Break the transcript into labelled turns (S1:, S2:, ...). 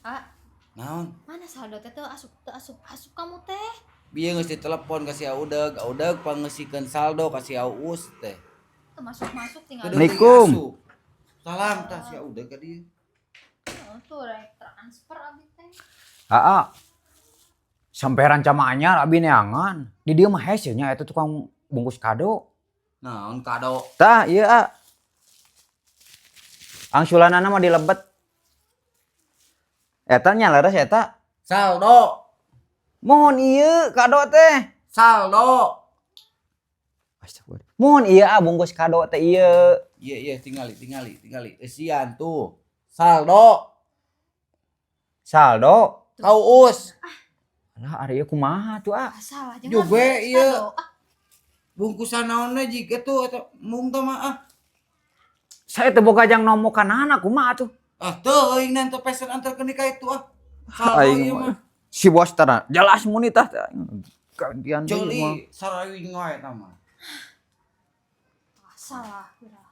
S1: Ah,
S2: Naon?
S1: Mana saldo teh teu asup, teu asup asup kamu teh.
S2: Bieu geus ditelepon ka si Audeg, Audeg pangeusikeun saldo ka si Uus teh.
S1: Teu masuk-masuk tinggal.
S2: Teu deui
S3: Assalamualaikum.
S2: asup. Salam tah si Audeg ka dieu.
S1: Oh, tuh rek transfer abi teh.
S3: Aa. Sampai rancama anyar abi neangan. Di dieu mah hese nya eta tukang bungkus kado.
S2: Naon kado?
S3: Tah, ieu a. Angsulanana mah dilebet. Eta nya leres eta.
S2: Saldo.
S3: Mohon ieu kado teh.
S2: Saldo.
S3: Astagfirullah. Mohon ieu ah bungkus kado teh ieu.
S2: Iya, tingali tingali tingali. Eusian tuh. Saldo.
S3: Saldo.
S2: Kau Us.
S3: Lah, ari ieu kumaha tuh ah?
S1: Ah, salah jangan.
S2: Juga, iya.
S1: Kado. Ah,
S2: Bungkusan naonnya jika tuh eta mung teh mah ah.
S3: Saya teh boga jang nomo kanana, kumaha tuh?
S2: Ah, teu aing nanti pesen antarkeun ka itu ah. Saldo
S3: Aing
S2: ieu
S3: mah.
S2: mah.
S3: Si bos tara jelas muni tah. Gantian deui mah.
S2: Joli sarawing wae eta mah.
S1: Salah kira.